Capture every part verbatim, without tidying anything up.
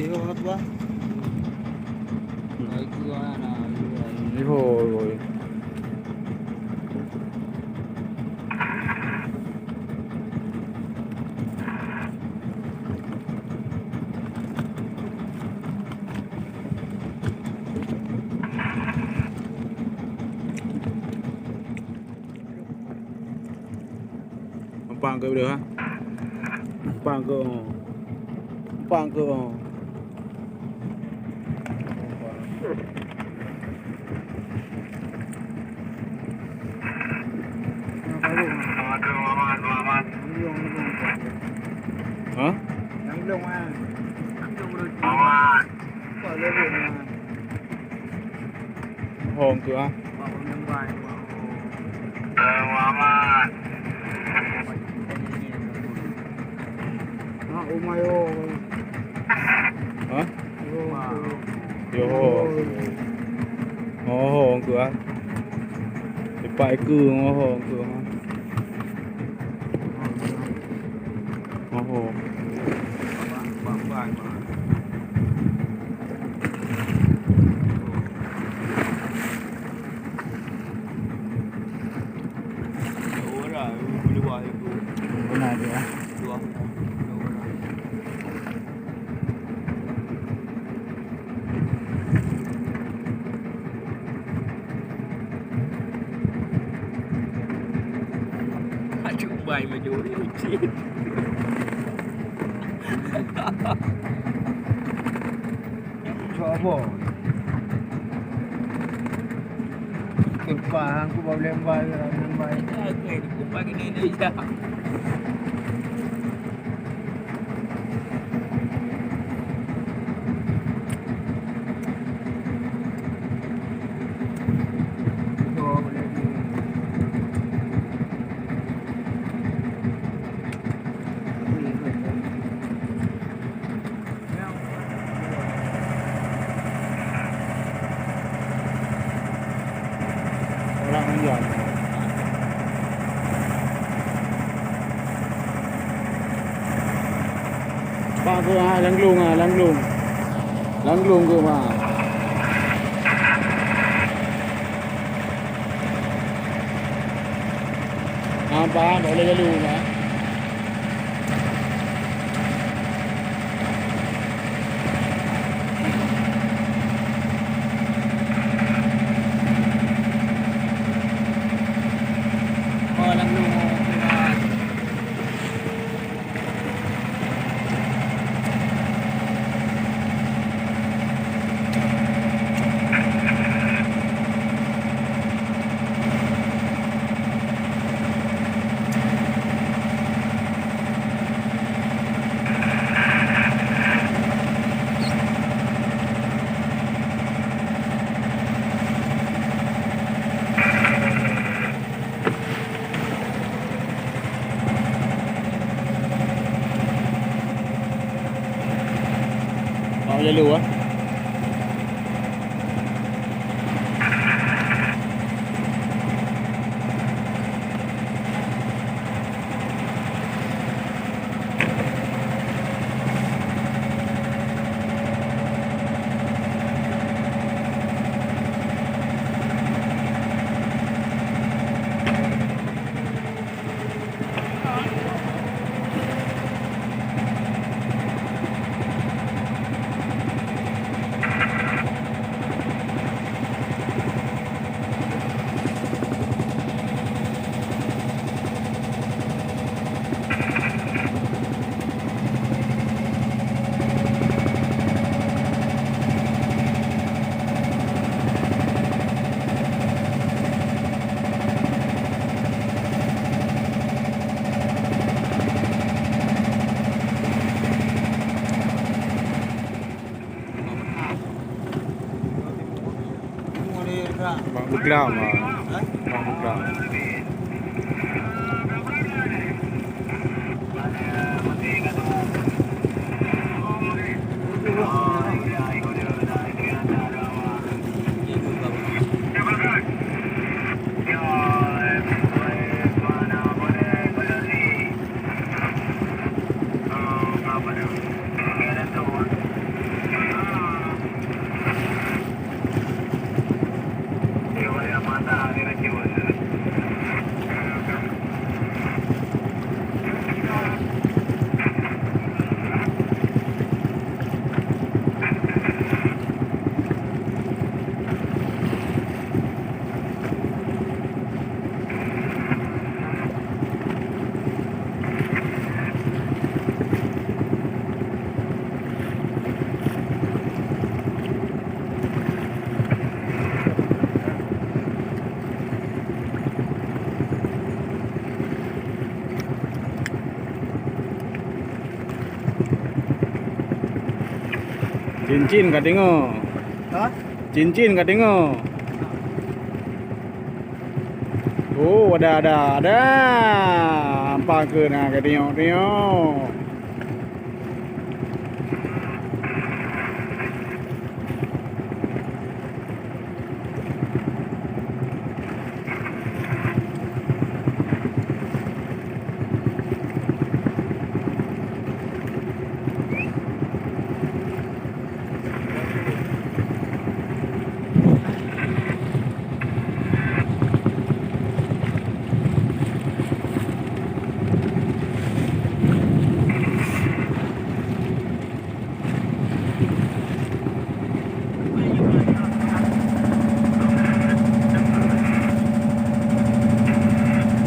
Yo, apa? Yo, yo. Empang keu deh, ha? Empang keu. Empang keu. Ha? Hong tu ah. Ha? Yo ho. Ho ho tu ah. Ipak iku ho ho tu ah. Oho. Beuna tu, ah. Aduh, bai meujuri ucit. Coba. Kepahang ku bak lembah, lembah. Oke, kepahang ini, ini, ya. Orang menjual. Pak, tu, ah, Langglung, ah, Langglung. Langglung ke, Pak? Ah, Pak, tak boleh lalu, Pak. Lalu, ah. Bang Buklam, ah. Bang Buklam. Cincin ka tingoe. Hah? Cincin ka tingoe. Oh, ada, ada, ada. Ampa keu na ka tingoe-tingoe.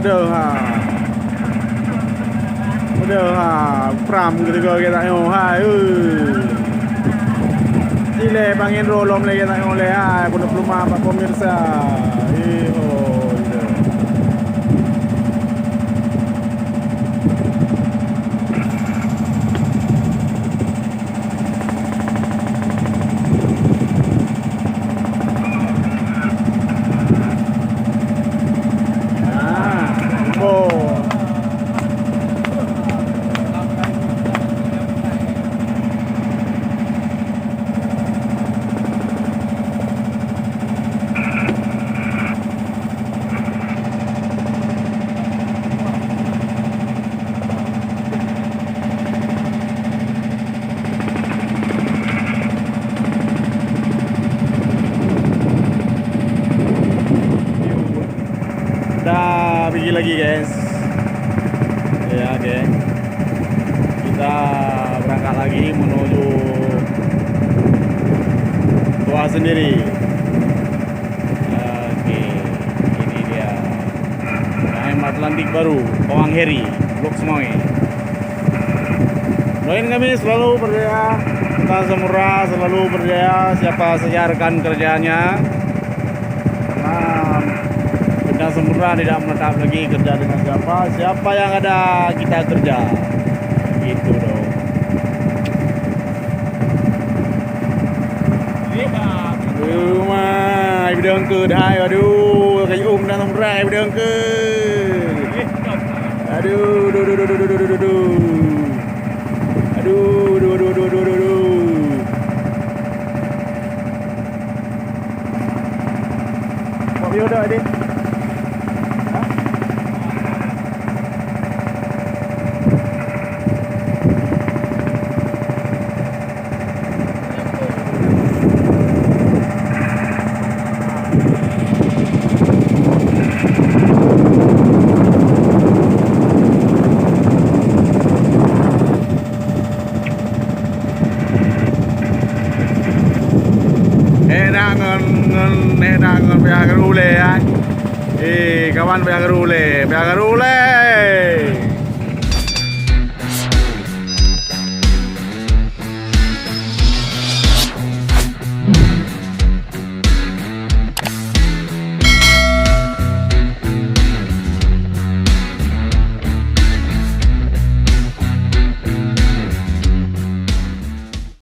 Padahai, padahai pram keudroe geutanyoe hai, eh. Ilée pangen roh lom lé geutanyoe lé hai, keuneuk peulumah bak pemirsa. Iho, iho. Dah pergi lagi, guys. Ya, oke. Kita berangkat lagi menuju Tuah Sendiri. Oke, ini dia. K M Atlantik Baru, Kawang Heri, Blok Semoe. Doain kami selalu berjaya, Bintang Samudra selalu berjaya, siapa saja rekan kerjanya. Karena Bintang Samudra tidak menetap lagi kerja dengan siapa, siapa yang ada kita kerja. Gitu dong. Aduh, ma, ai bidang keu dahai, aduh, kayuem dan rai bidang keu. Aduh, duh, duh, duh. Aduh, duh, duh, duh, duh, duh, duh. Buat video dah, Adi. Ha? Eh, dah ngon, ngon, eh, dah ngon payah geuru lé, ai. Eh, kawan payah geuru lé, payah geuru lé.